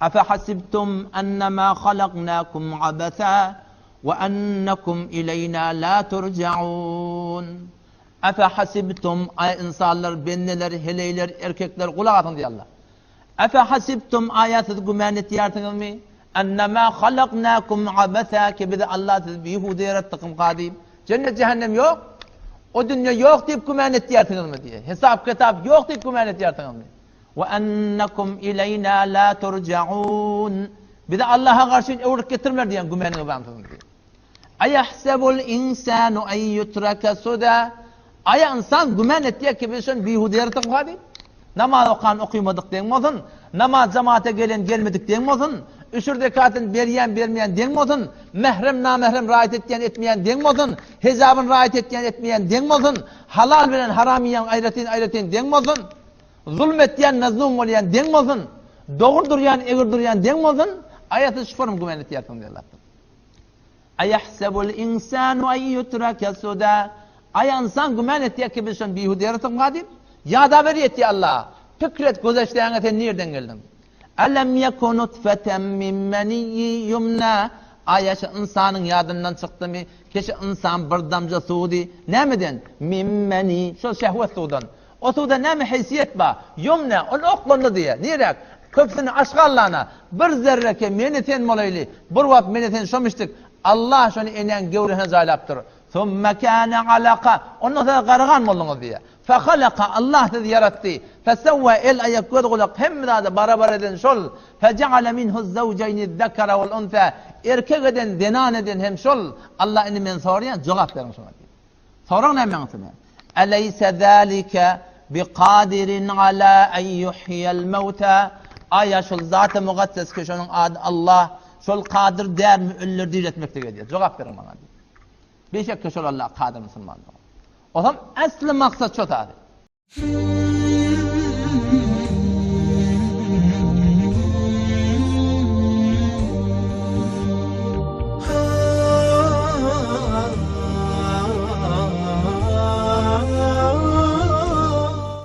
Efehasibtum ennemâ halaknâkum abesa we ennekum ileýnâ lâ turjaun. Efehasibtum, aý ynsanlar, bendeler, heleýler, erkekler, gulak asyň diýýär Allah. Efehasibtum, aýa siz gümän etýärsiňizmi? Ennemâ halaknâkum abesa, ki bizi Allah sizi bihuda ýaratdykmyka diýip. Jennet jähennem ýok. O dünýe ýok diýip gümän etýärsiňizmi diýýär. Hesap-kitap ýok diýip gümän etýärsiňizmi? We ennekum ileýna la turjaun. Bizi Allaha garşy öwrüp getirmer diýen gümeniňiz barmy siziň diýýär. Aýahsebul insanu en yutraka suda. Aýa ynsan gümän etýär ki biz şony bihuda ýaratdykmyka diýip. Namaz okan okymadyk deň bolsun, namaz jamaata gelen gelmedik deň bolsun, üşür zekatyny berýän bermeýän deň bolsun, mährem namährem raýat etýän etmeýän deň bolsun, hijabyn raýat etýän etmeýän deň bolsun, halal bilen haram iýen aýratyn aýratyn deň bolsun. Zulum etýän mezlum bolýan deň bolsun, dogry durýan egri durýan deň bolsun, aýa siz şuforum gümän etýärsiňiz diýýär Allah. Aýahsebul insanu an yutraka suda. Aýa ynsan gümän etýär ki biz şony bihuda ýaratdykmyka diýip, ýada ber ýetýär Allah. Pikir et gözeçläňe sen nirden geldiň? Alam yaku nutfeten min meniyyi yumna. Aýa şu ynsanyň ýadyndan çykdymy? Keşe ynsan bir damja suwdy. Nämeden? Min meni, şol şehwet suwdan. O suwda näme heýsiýet bar? Ýumna, ol oklandy diýýär. Niräk? Köpüsini aşgallana. Bir zerre ke meni sen bolaýly. Bir wagt meni sen şomişdik. Allah şony enäň gewresine jaýlapdyr. Summe kâne alaka. Ondan soň garagan bolduňyz diýýär. Fehalaka, Allah sizi ýaratdy. Fesewwä, el, aýak, göz, gulak hemme zady barabar eden şol. Fejeale minhu'z-zewjeýni'z-zekere wal-unsä. Erkek eden, zenan eden hem şol. Allah indi men soraýan, jogap beriň şoňa diýýär. Sorag näme üstüne? Eleýse zalike biqadirin ala en yuhyiyel mewta? Aýa şol zat-y mukaddes ki şonuň ady Allah, şol kadyr dälmi ölüleri diriltmeklige diýýär. Jogap beriň maňa diýýär. Beşek ki şol Allah kadyr musulman dogan. Ozam esli maksat şo zady.